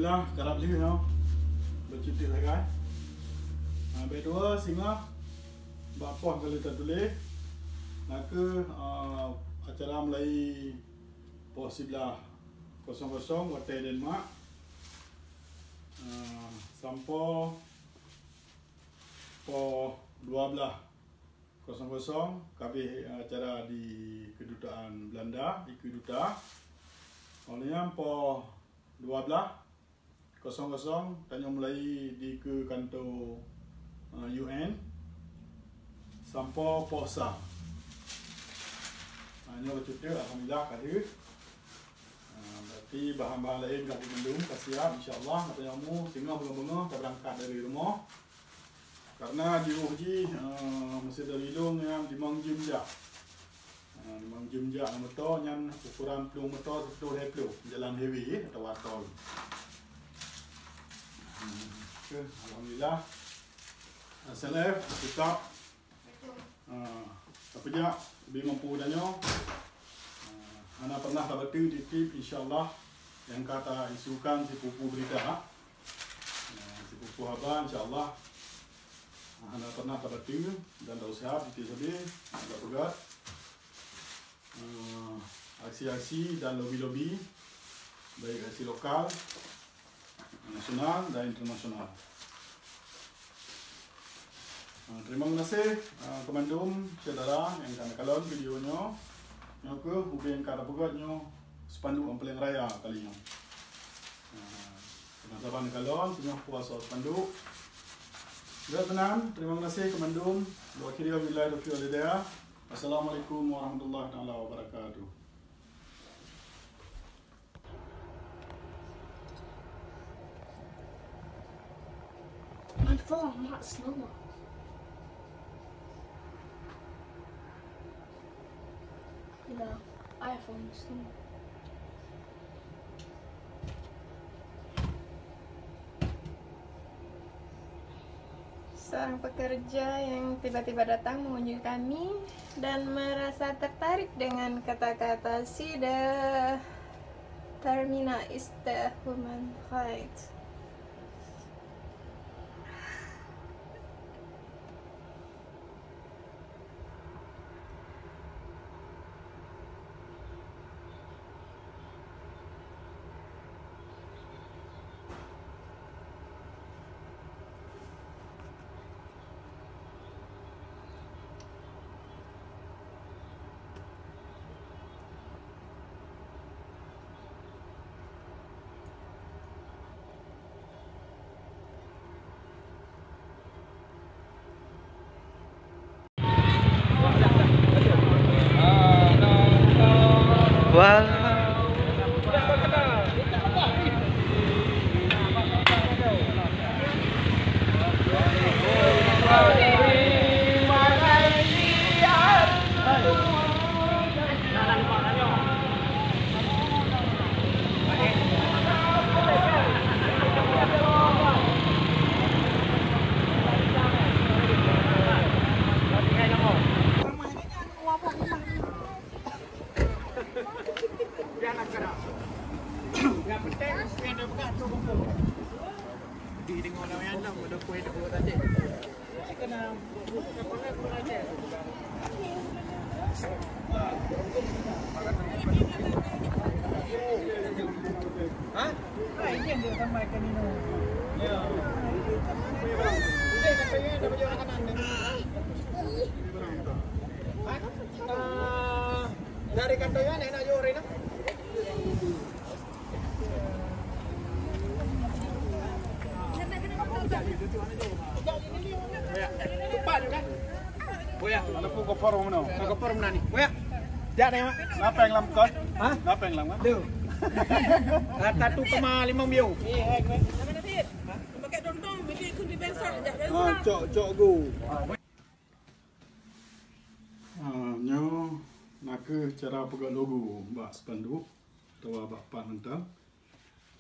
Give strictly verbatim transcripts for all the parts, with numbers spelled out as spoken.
Alhamdulillah, karab lheueh nyoe. Beucuti sagai. Ah, bèk dua singoh bak poh ka lheueh tatuléh. Nakeuh, ah, acara mulai poh siblaih kosong kosong watèe Denmark. Ah, sampoe poh dua blaih kosong kosong ka abéh acara di Kedutaan Belanda, di Kedutaan. Óh lheueh nyan poh dua blaih kosong kosong tanyoe mulai di keu kanto, eh, U N sampoe poh sa. Ha, nyoe bacut teuk, alhamdulillah ka lheueh. Ha, berarti bahan-bahan laén ka mandum ka siap, insya Allah. Mata nyoe mu singoh beungoh-beungoh ka beurangkat dari rumoh. Karena jiôh jih, eh, meusé dari Lôn nyan limong jeuem jak. Eh, limong jeuem jak ngon moto nyan, ukuran plueng moto siploh lhèe ploh, jalan highway atawa tol. Hmm, oke, alhamdulillah. S L F tetap, eh, tapeujak leubeh mampu tanyoe. Eh, hana pernah tabateue tiep-tiep, insya Allah, nyang ka taisukan sipupu berita. Nah, sipupu haba, insya Allah, hana pernah tabateue dan tauseuhat tiep-tiep sabe, tapeugah, eh, aksi-aksi dan lobi-lobi, baik aksi lokal, nasional dan internasional. Ah, terima kasih, ah, keu mandum syedara nyang ka neukalon video nyoe. Nyoe keuh ubé nyang ka tapeugöt nyoe spanduk nyang paleng raya kali nyoe. Ah, teuma saban neukalon singoh kuasa spanduk. Gét meunan, terima kasih keu mandum. Wa akhiri billahi taufiq wal hidayah. Assalamualaikum warahmatullahi taala wabarakatuh. My phone, not slower. No, iPhone is slower. Seorang pekerja yang tiba-tiba datang mengunjungi kami dan merasa tertarik dengan kata-kata "Sida Termina is the human right." Dari kantor ya, nak jauh hari ni. Cepat juga. Boya, walaupun kopor mana? Kopor mana ni? Boya. Jak ni, Mak. Ngapa yang lam kot? Ha? Ngapa yang lam, kan? Tu. Satu koma lima biu. Ah, cok, cok go. Ah, nyoe nakeuh cara peugöt logo bak spanduk atawa bak pat mantong.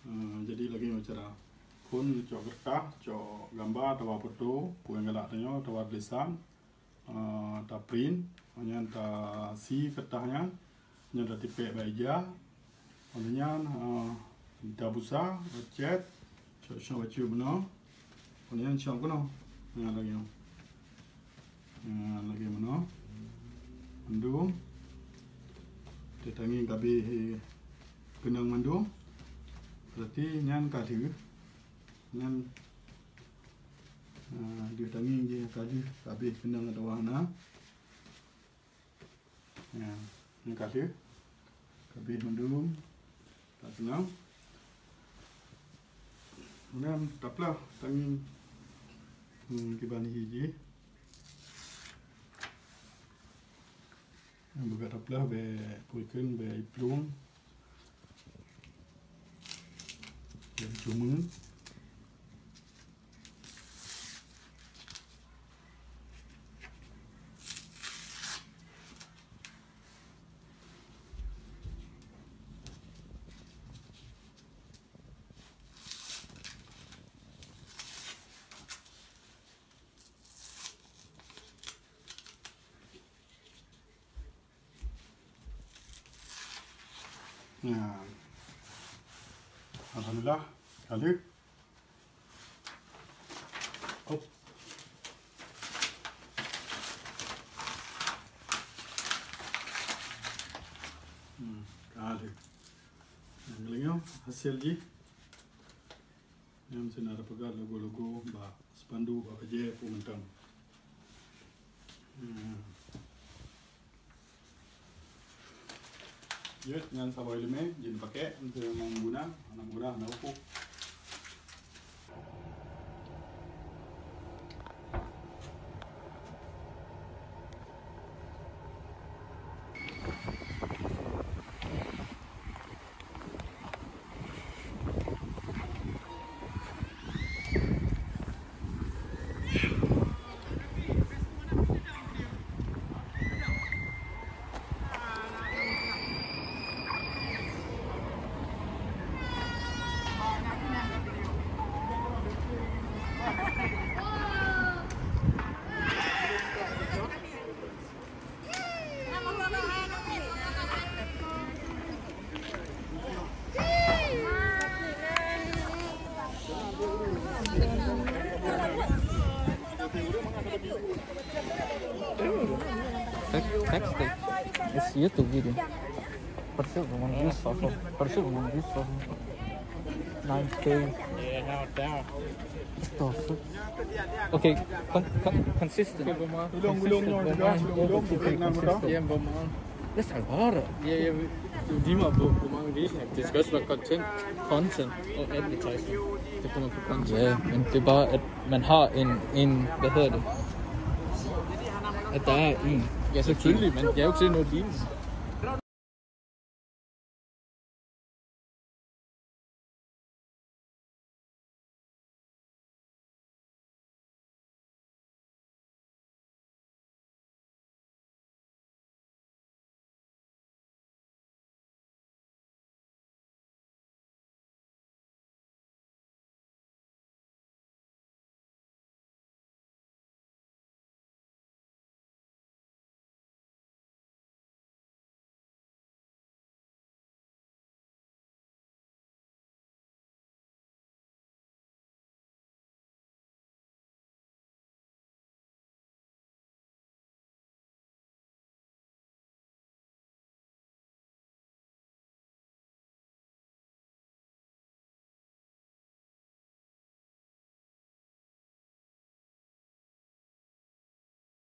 Ah, jadi lagèe nyoe cara. Phôn cok keureutah, cok gamba atawa foto, peue nyang galak tanyoe atawa tulisan, ah, ta print, nyan ta sie keureutah nyan, nyan ta tipèk bak ija, nyan, ah, Mita busa, bacet, cok-cok bacut bunoe. Kon nyan cok keunoe. Nah, lagèe nyoe. Nah, lagèe bunoe. Mandum. Teutangieng ka abéh keunong mandum. Berarti nyan ka lheueh. Nyan, ah, deuh tangieng jih ka lheueh, ka abéh keunong atawa hana. Ya, nyan ka lheueh. Ka abéh mandum. Ka seunang. Kemudian taplah tangieng, hmm, kiban ié jih. Nyang beuka taplah bèk pue kheun, bèk iplueng. Bèk cuma. Nah. Alhamdulillah, ka lheueh. Hop. Hmm, ka lheueh. Nah, lagèe nyoe hasil jih. Nyan meusti na tapeugah logo-logo bak spanduk, bak bajèe, peue mantong. Hmm. Jeuet nyan saboh ileumèe jeuet pakèk untuk nyang guna, aneuk muda, aneuk ukeue. Text, text it. It's YouTube video. Percuma views apa? Percuma views apa? Nine K. Itu. Okay, con-, con-, consistent. Ulung, ulung, ulung, ulung, ulung, ulung, ulung, ulung, ulung. That's a lot. Yeah, yeah. We, we, we discuss about content, content or advertising. Kita cuma content. Yeah, and tiba at Manhattan in the hood. At the in. Yes, actually, man. Yeah, actually, no beans.